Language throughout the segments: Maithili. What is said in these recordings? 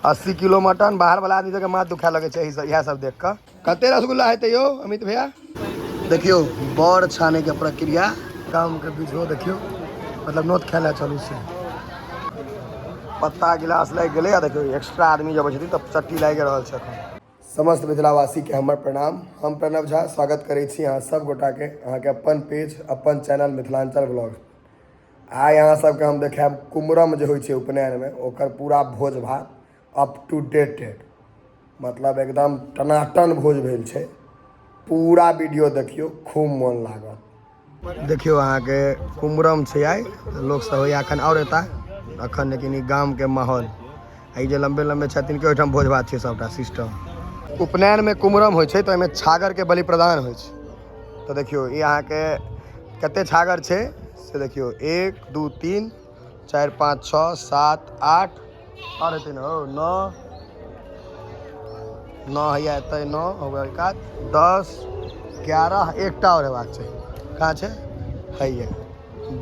80 किलो मटन बाहर वाला आदमी सबके माथ दुखाए लगै छै इएह सब देख कऽ। कते रसगुल्ला हेतै यौ अमित भैया? देखियौ बड़ छाने के प्रक्रिया, गाम के बीझो देखियौ, मतलब नोत खाय लए चलू से पत्ता गिलास लागि गेलै। आ देखियौ एक्स्ट्रा आदमी जब छथिन तऽ चट्टी लागि रहल छै एखन। समस्त मिथिलावासी के हमर प्रणाम। हम प्रणव झा स्वागत करै छी अहाँ सब गोटा के अहाँके अपन पेज अपन चैनल मिथिलांचल ब्लॉग। आइ अहाँ सबके हम देखायब कुमरम जे होइ छै उपनयनमे ओकर पूरा भोज भात अप टू डेटेड, मतलब एकदम टनाटन भोज भेल छै। पूरा वीडियो देखियौ, खूब मोन लागत। देखियौ अहाँके कुमरम छै आइ, लोक सब होइए एखन आओर एता एखन, लेकिन ई गामके माहौल आ ई जे लम्बे लम्बे छथिन के ओहिठाम भोज भात छै सबटा सिस्टम। उपनयनमे कुमरम होइ छै तऽ ओहिमे छागरके बलि प्रदान होइ छै। तऽ देखियौ ई अहाँके कते छागर छै से देखियौ, 1 2 3 4 5 6 7 8 आओर हेतै ने हौ 9 9 हैया एतै 9 हो गेल कात 10 11 एकटा आओर हेबाक छै। कहाँ छै? हैया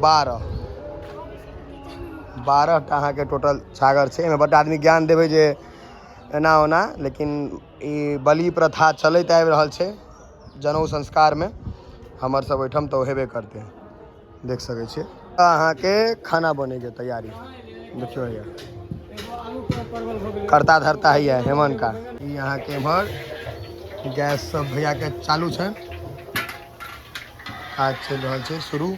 12 12 टा अहाँके टोटल छागर छै। एहिमे बड्ड आदमी ज्ञान देबै जे एना ओना, लेकिन ई बलि प्रथा चलैत आबि रहल छै जनउ संस्कारमे हमर सब ओहिठाम, तऽ ओ हेबे करतै। देख सकै छियै अहाँके खाना बनैके तैयारी। देखियौ हैया करता धरता हैया हेमन का। ई अहाँके एम्हर गैस सब भैयाके चालू छनि, काज चलि रहल छै शुरू।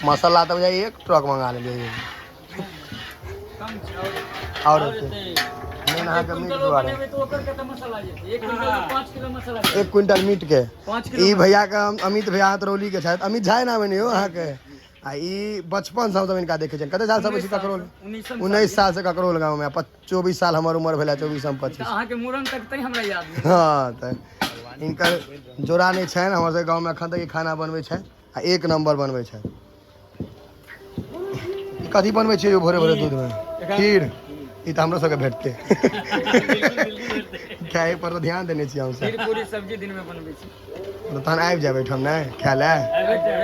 मसाला तऽ भैया एक ट्रक मंगा लेलियै आओर मेन अहाँके मीट दुआरे 1 क्विंटल मीट के ई भैया के अमित भैया अतरौली के छथि। अमित झा नाम है यौ अहाँके। आ ई बचपन से हमसब इनका देखै छियनि। कते साल से अबै छी ककरोल? 19 साल से ककरोल गाँव में। 24 साल हमर उम्र भेलै, 24 हम 25। अहाँके मूड़न तक तै हमरा याद नहि। हँ तऽ इनकर जोड़ा नहि छनि हमर सबके गाँव में। एखन तक ई खाना बनबै छथि आ एक नंबर बनबै छथि। कथी बनबै छियै यौ भोरे भोरे दूधमे? खीर। ई तऽ हमरो सबके भेटतै, खाय पर तऽ ध्यान देने छियै हमसब। खीर पूरी सब्जी दिन में बनबै छी। तऽ तहन आबि जायब एहिठाम नहि खाय लए?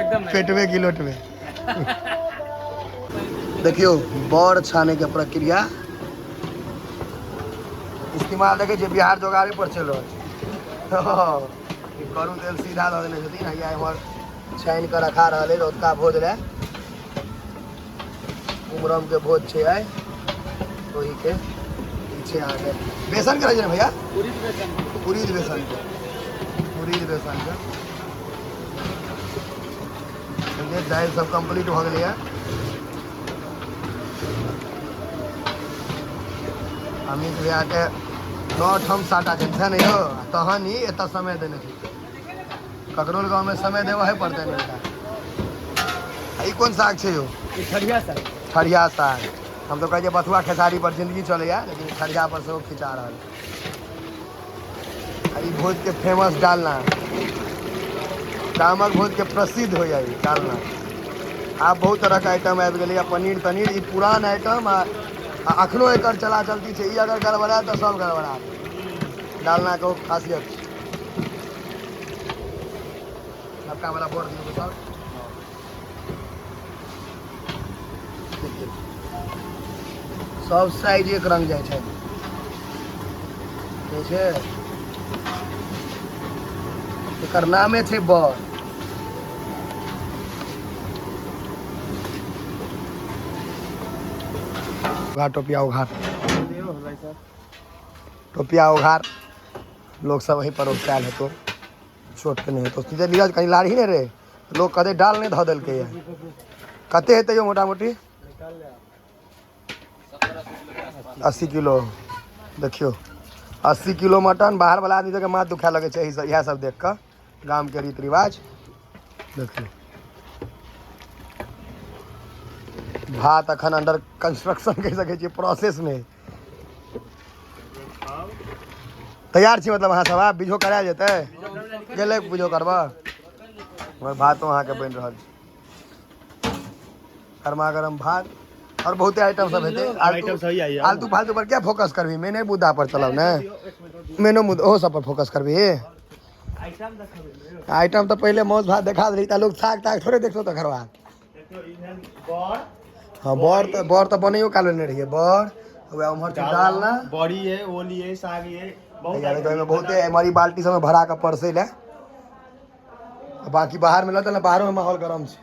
एकदम। पेटवे की लोटवे। देखियौ बड़ छाने के प्रक्रिया इस्तेमाल देखै छियै बिहार जोगाड़े पर चलि रहल छै। ई करू तेल सीधा दऽ देने छथिन। हैया एम्हर छानि कऽ रखा रहल अइ रौतका भोज लए। कुमरम के भोज छै आइ, ओहिके ई छै अहाँके बेसन के रहै छै ने भैया? उड़ीद बेसन। उड़ीद बेसन के, उड़ीद बेसन के। दालि सब कम्प्लीट भऽ गेलैए। अमित भैयाके 9 ठाम साटा छै ने यौ, तहन ही एतऽ समय देने छै। ककरोल गाँवमे समय देबहे पड़तै ने। ई कोन साग छै यौ? ई ठरिया साग। ठरिया साग। हम तऽ कहै छियै बथुआ खेसारी पर जिंदगी चलैया, लेकिन ठरिया पर सेहो खिचा रहल। आ ई भोजके फेमस डालना, गामक भोजके प्रसिद्ध होइया ई डालना। आब बहुत तरहके आइटम आबि गेलैया, पनीर तनीर। ई पुरान आइटम आ अखनो एकर चला चलती छै। ई अगर गड़बड़ाय तऽ सब गड़बड़ा। डालनाके ओ खासियत छै। नवका वाला बोर्ड दियौ सर। सब साइज एक रंग जाइ छै, ठीक छै। एकर नामे छै बर। उघार टोपिया, उघार टोपिया, उघार। लोक सब वहीं पर उठल हेतो, चोट के नहि हेतो। सीधे नीरज कहीं लारही ने रे, लोक कहते डाल नहि धऽ देलकै। कते हेतै यौ मोटा मोटी? 80 किलो। देखियौ 80 किलो मटन। बाहर वाला आदमी सबके माथ दुखाए लगै छै इएह सब देख कऽ। गामके रीति रिवाज देखियौ। भात अखन अंडर कंस्ट्रक्शन कहि सकै छियै, प्रोसेसमे तैयार छी। मतलब अहाँ सब आब बीझो करायल जेतै? गेलै बीझो करबऽ। हमर भातो अहाँके बनि रहल छै, गरमा गरम भात। और बहुते आइटम सब हेतै। आइटम सही आई। आलतू फालतू पर क्या फोकस करबी? मेने मुद्दा पर चलब ने, मेनो मुद्दा ओहो सब पर फोकस करबी। आइटम तऽ पहिले माउस भात देखा देली तऽ लोक साग ताग थोड़े देखतो तकर बाद। हाँ, बर तऽ बनैयो काल लेने रहियै बर वएह उम्हर छै डालना। बड़ी है, ओली है, साग है, बहुत। हैया देखियौ, एहिमे बहुते एमहर ई बाल्टी सबमे भरा कऽ परसै लए, आ बाकी बाहर मे लऽ चल ने, बाहरो मे माहौल गरम छै।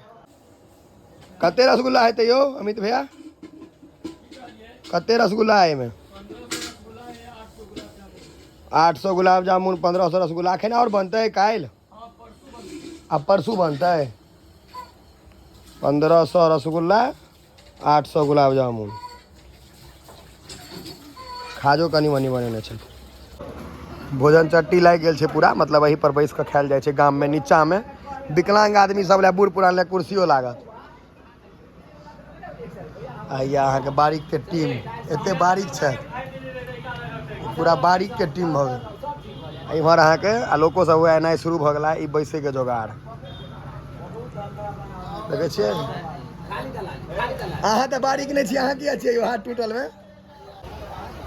कते रसगुल्ला हेतै यौ अमित भैया? कते रसगुल्ला है एहिमे? 800 गुलाब जामुन, 1500 रसगुल्ला। एखन आओर बनतै काल्हि आ परसू बनतै। 1500 रसगुल्ला, 800 गुलाब जामुन। खाजो कनि मनि बनेने छै। भोजन चट्टी लागि गेल छै पूरा, मतलब एही पर बैस कऽ खायल जाइ छै गाममे। नीचाँमे विकलांग आदमी सब लए, बूढ़ पुरान लए कुर्सियो लागत। आ या अहाँके बारीकके टीम एते बारीक छथि, पूरा बारीकके टीम भऽ गेल। आ इम्हर अहाँके आलोको सब एनाइ शुरू भऽ गेला। ई बैसैके जोगाड़ देखै छियै। अहाँ तऽ बारीक नहि छी, अहाँ किया छियै हाथ टूटलमे?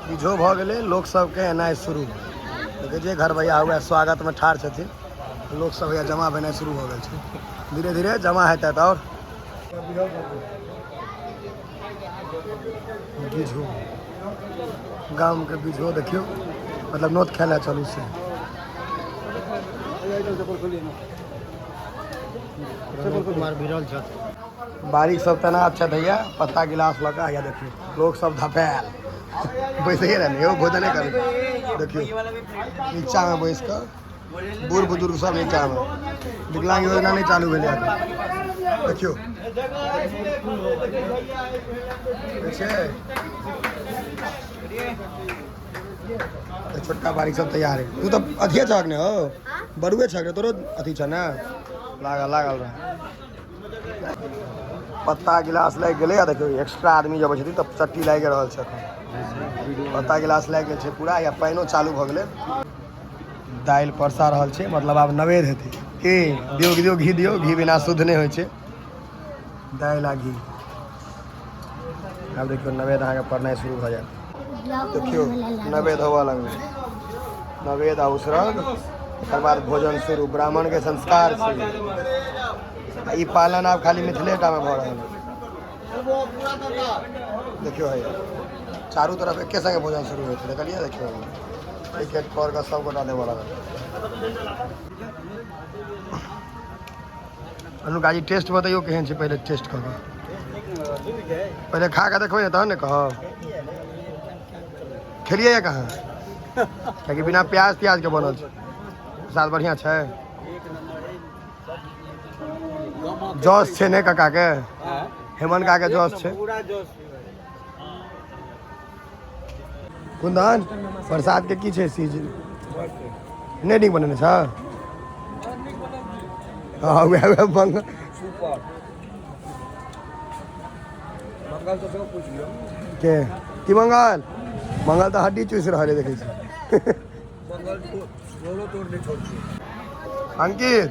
बीझो भऽ गेलै, लोक सबके एनाइ शुरू। देखै छियै, घर भैया हुए स्वागतमे ठाढ़ छथिन। लोक सब हैया जमा भेनाइ शुरू भऽ गेल छै, धीरे धीरे जमा हेतै तऽ। आओर बीझो, गामके बीझो देखियौ, मतलब नोत खाय लए चलू से। कुमार भिड़ल छथि। बारीक सब तेना छथि हैया पत्ता गिलास लऽ कऽ। हैया देखियौ, लोक सब धपायल बैसैए रहै यौ, भोजने करै। देखियौ, नीचामे बैस कऽ बूढ़ बुजुर्ग सब नीचामे। विकलांग योजना नहि चालू भेलै एखन। देखियौ छै, तऽ छोटका बारीक सब तैयार है। तू तऽ अथिए छहक ने हो, बड़ुए छहक ने, तोरो अथी छ ने। लागल लागल रह। पत्ता गिलास लागि गेलै। आ देखियौ, एक्स्ट्रा आदमी जब छथिन तऽ चट्टी लागि रहल छै एखन। पत्ता गिलास लागि गेल छै पूरा, या पानिओ चालू भऽ गेलै। दालि परसा रहल छै, मतलब आब नवेद हेतै की। दियौ दियौ, घी दियौ, घी बिना शुद्ध नहि होइ छै। दालि आ घी। आब देखियौ, नवेद अहाँके पड़नाइ शुरू भऽ जायत। देखियौ, नवेद होबऽ लगलै। नवेद आ उसरग, तकर बाद भोजन शुरू। ब्राह्मणके संस्कार छै आ ई पालन आब खाली मिथिलेटा मे भऽ रहल है। देखियौ, हैया चारू तरफ एके संगे भोजन शुरू होइ छै, देखलियै? देखियौ, एक एक कर कऽ सब गोटा देबऽ लागल। अनुका जी, टेस्ट बतैयौ केहन छै। पहिले टेस्ट कऽ कऽ, पहिले खा कऽ देखबै ने, तहन ने कहब। खेलियै या कहाँ? कियाकि बिना प्याज त्याज के बनल छै। प्रसाद बढ़िआँ छै, जस छै ने काका के, हेमन का के जस छै। कुंदन, प्रसाद के की छै सीज? नहि नीक बनेने छ? हँ, उएह उएह मंगल। मंगल से पूछ लियौ। के की मंगल? मंगल तऽ हड्डी चूसि रहल है, देखै छी। मंगल तोरो तोड़ नहि छोड़। अंकित,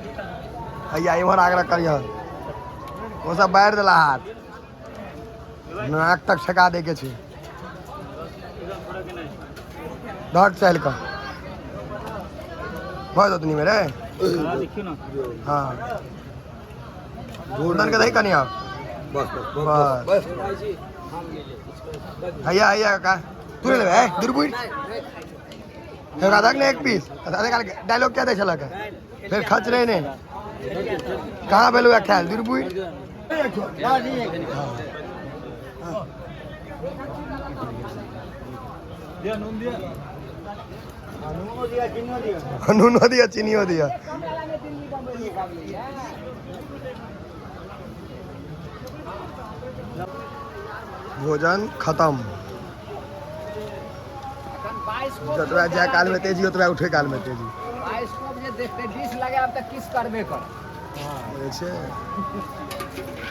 हैया इम्हर आग्रह करिह। ओ सब बारि देला, हाथ नाक तक छका दै के छै। धक चलि कऽ भऽ जेतनी मेरे। देखियौ ने। हाँ, कुंदन के दही कनि आब। बस बस। बस। हैया हैया का तू ले लेबै दुर्बुर राधाक ने एक पीस। डायलॉग क्या दै छलक? फेर खच रहे ने, कहाँ भेल उएह खायल दुर्बुर? नूनो दिया, चीनियो दिया। भोजन खत्म। जतबा जाय काल में तेजी, ओतबा उठे काल में तेजी। बाइस्कोप जे देखते डिश लगायब तऽ किस करबे कर। बुझै छै,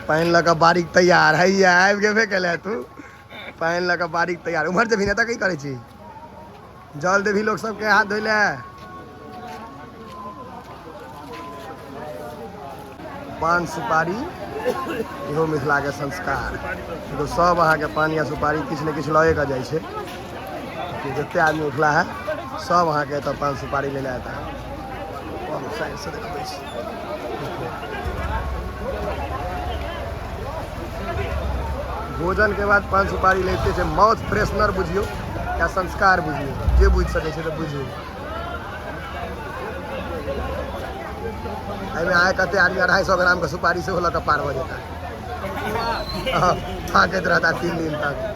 पानि लऽ कऽ बारीक तैयार हैया। आबि गेबे केले तू। पानि लऽ कऽ बारीक तैयार। उम्हर जेबही ने तऽ की करै छी? जल देबही लोक सबके हाथ धोइ ले। पान सुपारी, इहो मिथिलाके संस्कार। देखियौ, सब अहाँके पान या सुपारी किछु ने किछु लए कऽ जाइ छै। जते आदमी उठला है, सब अहाँके एतऽ पान सुपारी ले एता। साइड से देखबै छी। भोजन के बाद पान सुपारी लेते छै, माउथ फ्रेशनर बुझियौ या संस्कार बुझियौ, जे बुझि सकै छै तऽ बुझियौ। एहिमे अहाँ कते आदमी 250 ग्राम के सुपारी सेहो लऽ कऽ पार भऽ जेता, फाँकैत रहता 3 दिन तक।